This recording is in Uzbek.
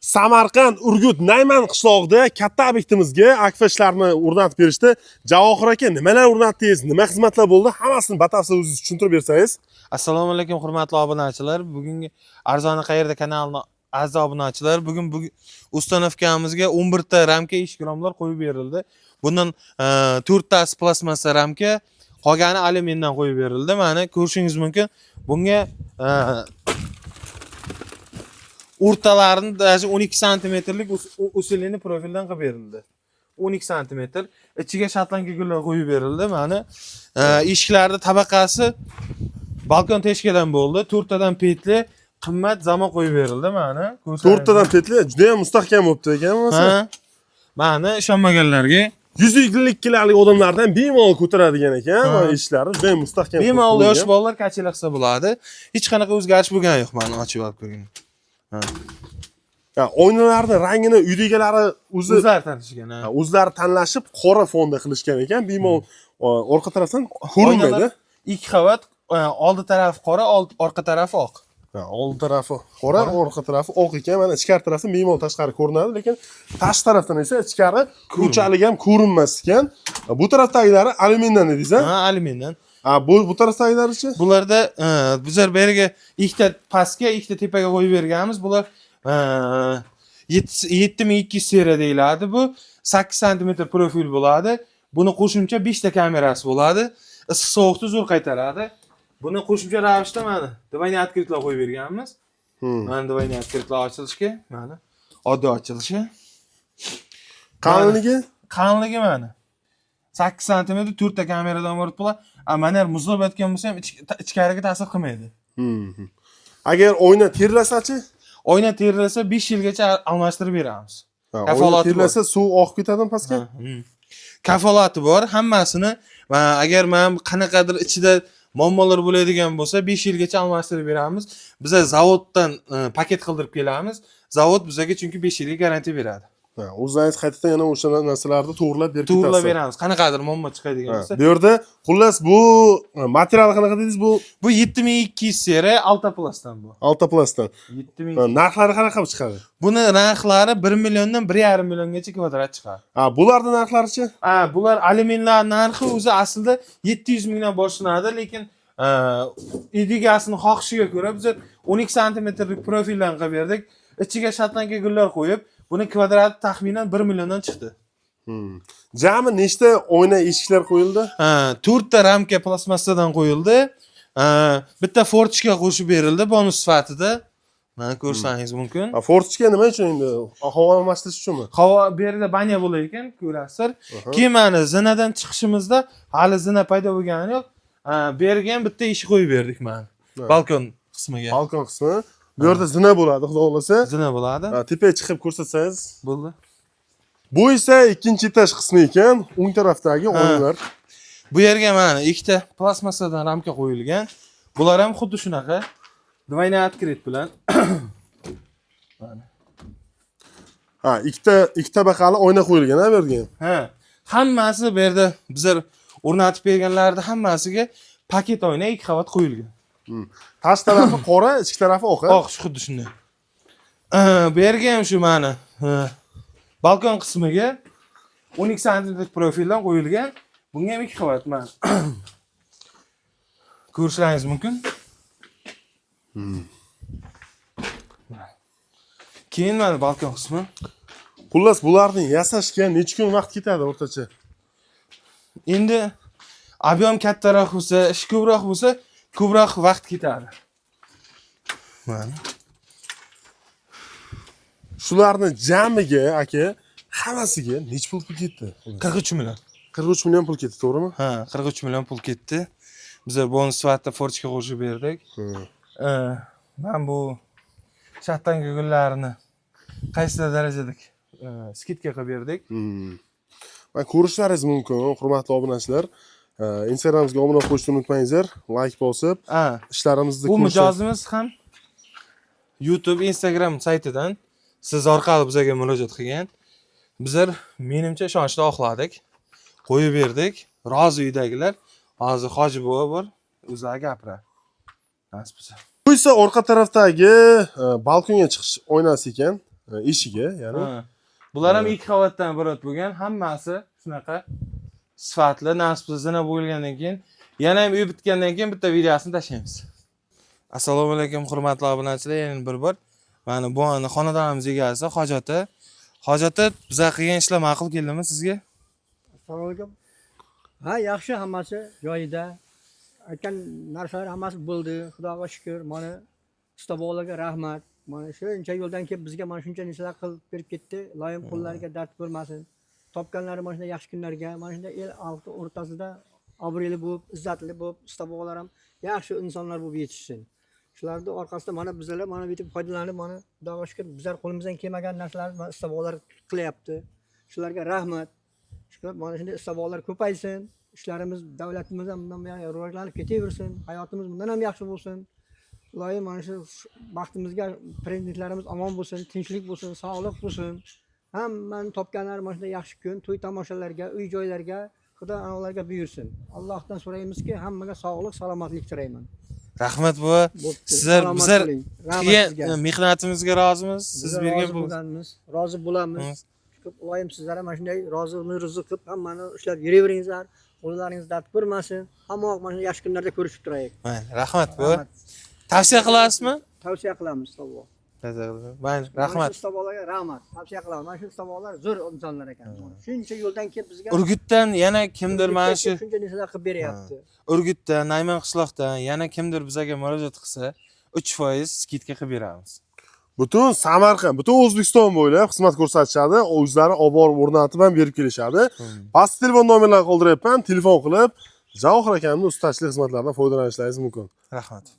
Samarqand, Urgut, Nayman qishlog'ida katta obyektimizga akfa ishlarini o'rnatib berishdi. Javohir aka, nimalar o'rnatdingiz, nima xizmatlar bo'ldi, hammasini batafsil o'zingiz tushuntirib bersangiz. Assalomu alaykum, hurmatli obunachilar. Bugungi Arzoni qayerda kanalini aziz obunachilar, bugun установка mizga 11 ta ramka, eshik romlar qo'yib berildi. Bundan 4 tasi plastmassa ramka, qolgani alyumindan qo'yib berildi. Mana, ko'rishingiz mumkin. Bunga o'rtalarini даже 12 santimetrlik усиленный profildan qilib berildi. 12 santimetr. Ichiga шотландка gullar qo'yib berildi. Mana, eshiklarni tabaqasi balkon teshkadan bo'ldi. To'rttadan петли, qimmat замок qo'yib berildi, mana. To'rttadan петли juda ham mustahkam bo'libdi ekan bo'lmasa. Ha. Mana, ishonmaganlarga 150 kilolik odamlardan bemalol ko'taradigan ekan, Ha. mana eshiklari juda ham mustahkam. Bemalol qurilgan. Yosh bolalar качели qilsa bo'ladi. Hech qanaqa o'zgarish bo'lgani yo'q, mana, ochib olib ko'ring. Ha, oynalarni rangini uyda egalari o'zi O'zlari tanishgan, ha. Ha, o'zlari tanlashib, qora fonda qilishgan ekan, bemalol orqa tarafdan ko'rinmaydi. Oynalar ikki qavat, oldi tarafi qora, orqa tarafi oq. Ha, oldi tarafi qora, orqa tarafi oq ekan. Mana, ichkari tarafdan bemalol tashqari ko'rinadi, lekin tashqi tarafdan esa ichkari unchalik ham ko'rinmas ekan. Bu tarafdagilari alyumindan dedingiz, ha? Ha, alyumindan. Ha, bu tarafdagilarichi? Bularda bizlar bu yerga ikkita pastga, ikkita tepaga qo'yib berganmiz. Bular 7200 seriya deyiladi bu. 8 santimetr profil bo'ladi. Buni qo'shimcha 5 ta kamerasi bo'ladi. Issiq sovuqni zo'r qaytaradi. Buni qo'shimcha ravishda, mana, двойной открыт lar qo'yib berganmiz. Mana, двойной открыт lar ochilishga, mana, oddiy ochilishi. Qalinligi? Qalinligi, mana, 8 santimetr, 4 ta kameradan iborat bo'ladi. A, mana, muzlab yotgan bo'lsa ham ichkariga ta'sir qilmaydi. Agar oyna terlasachi? Oyna terilsa, 5 yilgacha almashtirib beramiz. Ha, oyna Kafolati bor. terlasa, suv oqib ketadimi pastga? Ha. Kafolati bor hammasini va agar mana qanaqadir ichida muammolar bo'ladigan bo'lsa, 5 yilgacha almashtirib beramiz. Biza zavoddan paket qildirib kelamiz. Zavod bizaga chunki 5 yilga garantiya beradi. Ha, o'zlaringiz qaytadan yana o'sha narsalarni to'g'irlab berib To'g'irlab ketasiz. beramiz, qanaqadir muammo chiqadigan Ha, bo'lsa. Bu yerda xullas bu material qanaqa dedingiz bu? Bu 7200 seriya Altaplastdan bu. Altaplastdan. 7000. Ha, narxlari qanaqa qilib chiqadi? Buni narxlari 1 milliondan 1,5 milliongacha kvadrat chiqadi. Ha, bularni narxlarichi? Ha, bular alyuminlar narxi o'zi aslida 700 mingdan boshlanadi, lekin egasini xohishiga ko'ra biz 12 santimetrlik profildan qilib berdik. Ichiga шотландка gullar qo'yib, buni kvadrati taxminan 1 milliondan chiqdi. Jami nechta oyna, eshiklar qo'yildi? Ha, to'rtta ramka plastmassadan qo'yildi. Ha, bitta форточка qo'shib berildi bonus sifatida. Mana, ko'rsangiz mumkin. Ha, форточка nima uchun endi? Havo almashtirish uchunmi? Havo, bu yerda баня bo'lar ekan, ko'rasizlar. Keyin, mana, zinadan chiqishimizda hali zina paydo bo'lgani yo'q. Ha, bu yerga ham bitta eshik qo'yib berdik, mana. Ha. Balkon qismiga. Balkon qismi. Bu yerda zina bo'ladi, xudo xohlasa. Zina bo'ladi. Ha, tepaga chiqib ko'rsatsangiz. Bo'ldi. Bu esa ikkinchi etaj qismi ekan, o'ng tarafdagi Ha. oynalar. Bu yerga, mana, ikkita plastmassadan ramka qo'yilgan. Bular ham xuddi shunaqa. Двойной открыт bilan. Mana. Ha, ikkita ikki tabaqali oyna qo'yilgan, ha, bu yerga. Ha, hammasi bu yerda bizlar o'rnatib berganlarni hammasiga paket oyna ikki qavat qo'yilgan. Tashqi tarafi qora, ichki tarafi oq, ha? Oq, shu xuddi shunday. Bu yerga ham shu, mana, ha, balkon qismiga 12 santimetr profildan qo'yilgan. Bunga ham ikki qavat, mana. Ko'rishlaringiz mumkin. Mana. Keyin, mana, balkon qismi. Xullas, bularni yasashga necha kun vaqt ketadi o'rtacha? Endi объем kattaroq bo'lsa, ish ko'proq bo'lsa, ko'proq vaqt ketadi. Mana. Shularni jamiga, aka, hammasiga necha pul ketdi? 43 million. 43 million pul ketdi, to'g'rimi? Ha, 43 million pul ketdi. Biz bonus sifatida форточка qo'shib berdik. Man bu шотландка gullarni qaysi darajada скидка qilib berdik. Mana, ko'rishlaringiz mumkin, hurmatli obunachilar. Instagramimizga obuna qo'yishni unutmanglar, layk bosib, Ha, ishlarimizni bu ko'rsa- mijozimiz ham YouTube, Instagram saytidan siz orqali bizga murojaat qilgan. Bizlar, menimcha, ishonchni oqladik. Qo'yib berdik. Rozi uydagilar. Hozir Hoji buva bor, o'zlari gapiradi. Nasib bo'lsa. Bu esa orqa tarafdagi balkonga chiqish oynasi ekan. Eshigi, ya'ni. Ha. Bular ham ikki qavatdan iborat bo'lgan, hammasi shunaqa sifatli nasib zina bo'lgandan keyin yana ham uy bitgandan keyin bitta videosini tashlaymiz. Assalomu alaykum, hurmatli obunachilar, yana bir bor mana bu xonadonimiz egasi Hoji ota. Hoji ota, biza qilgan ishlar ma'qul keldimi sizga? Assalomu alaykum. Ha, yaxshi, hammasi joyida. Aytgan narsalar hammasi bo'ldi. Xudoga shukur. Mana ustabolarga rahmat. Mana shuncha yo'ldan kelib bizga mana shuncha narsalar qilib berib ketdi. Iloyim qo'llariga dard ko'rmasin. Topganlari mana shunday yaxshi kunlarga, mana shunday el xalqi o'rtasida obro'li bo'lib, izzatli bo'lib, ustabolar ham yaxshi insonlar bo'lib yetishsin. Shularni orqasida mana bizlar mana bu yerda foydalanib, mana Xudoga shukur, bizlar qo'limizdan kelmagan narsalarni mana ustabolar qilyapti. Shularga rahmat. Shukur, mana shunday ustabolar ko'paysin, ishlarimiz, davlatimiz ham bundan buyon rivojlanib ketaversin, hayotimiz bundan ham yaxshi bo'lsin. Iloyim mana shu baxtimizga prezidentlarimiz omon bo'lsin, tinchlik bo'lsin, sog'lik bo'lsin. Hammani topganlari mana shunday yaxshi kun, to'y tomoshalarga, uy joylarga Xudo ana ularga buyursin. Allohdan so'raymizki, hammaga sog'lik, salomatlik tilayman. Rahmat buva. Bo'pti. Sizlar Salomat bizlar bo'ling. Rahmat qilgan sizga. mehnatimizga rozimiz. Siz Bizlar bergan rozi bu bo'lganmiz, rozi bo'lamiz. Shukur, iloyim sizlar ham mana shunday rozimi rizq qilib hammani ushlab yuraveringizlar. Qo'llaringiz dard ko'rmasin. Hamma mana shunday yaxshi kunlarda ko'rishib turaylik. Mayli, rahmat buva. Rahmat. Tavsiya qilasizmi? Tavsiya qilamiz ustobola. Tavsiya qilaman. Mayli, Mana rahmat. shu ustabolaga rahmat. Tavsiya qilaman. Mana shu ustabolalar zo'r insonlar ekan. Shuncha yo'ldan kelib bizga Urgutdan yana kimdir mana shu shuncha narsalar qilib beryapti. Urgutdan, Nayman qishloqdan yana kimdir bizaga murojaat qilsa, 3% скидка qilib beramiz. Butun Samarqand, butun O'zbekiston bo'ylab xizmat ko'rsatishadi. O'zlari olib borib o'rnatib ham berib kelishadi. Past telefon nomerlarini qoldiryapman. Telefon qilib Javohir akamning ustachilik xizmatlaridan foydalanishlaringiz mumkin. Rahmat.